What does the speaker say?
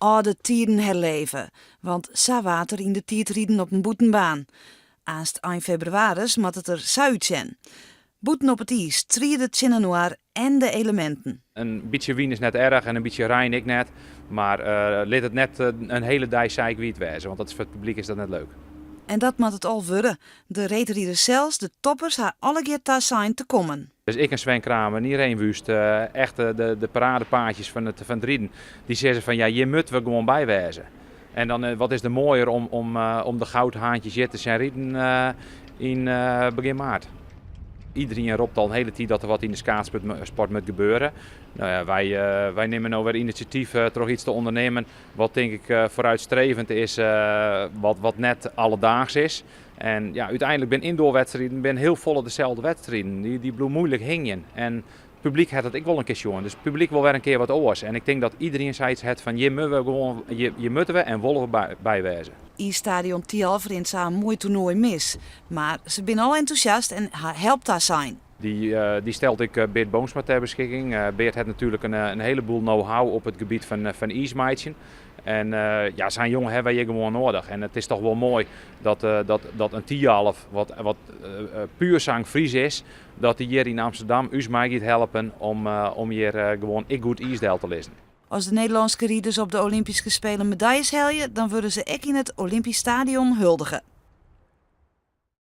Alde tiden herleve, want sa waard der yn de tiid riden op in bûtenbaan. Aanst ein febrewaris moat it der sa útsjen. Bûten op it iis stride tsjin inoar en de eleminten. In bytsje wyn is net erch en in bytsje rein ek net, mar lit it net in hiele dei seikwiet wêze, want dat is foar it publyk is dat net leuk. En dat moat it al wurde. De reedriders sels, de toppers, ha allegear tasein te kommen. Dus ik en Sven Kramer, Ireen Wüst, echt de paradepaadjes fan it fan it riden, dy sizze fan ja, hjir moatte we gewoan by wêze. En dan wat is der moaier om de goudhaantjes hjir te sjen riden yn begjin maart. Iedereen ropt al in hiele tiid dat der wat yn de skaatsport moat gebeure. No ja, wy nimme no wer inisjatyf troch iets te ûndernimmen wat tink ik vooruitstrevend is, wat net alledaags is. En ja, úteinlik binne yndoorwedstriden binne hiel folle deselde wedstriden. Dy bliuwe muoilik hingjen. En it publyk hat it ek wol in kear sjoen. Dus it publyk wol wer in kear wat oars. En ik tink dat iedereen sayts hat fan hjir moatte we gewoan, hjir moatte we en wolle we by wêze. Iisstadion Thialf rint sa in moai toernoai mis. Mar se binne al entûsjast en ha help tasein. Dy stelt ek Beert Boomsma ter beskikking. Beert hat natuerlik in heleboel know-how op it gebiet fan iis meitsjen. En ja, sa'n jonge hawwe wy hjir gewoan noadich. En it is toch wol moai dat in Thialf, wat puer sang Fries is, dat dy hjir yn Amsterdam ús mei giet helpen om hjir gewoan ek goed iis del te lizzen. As de Nederlânske riders op de Olympyske Spelen medaljes helje, dan wurde se ek yn it Olympysk Stadion huldige.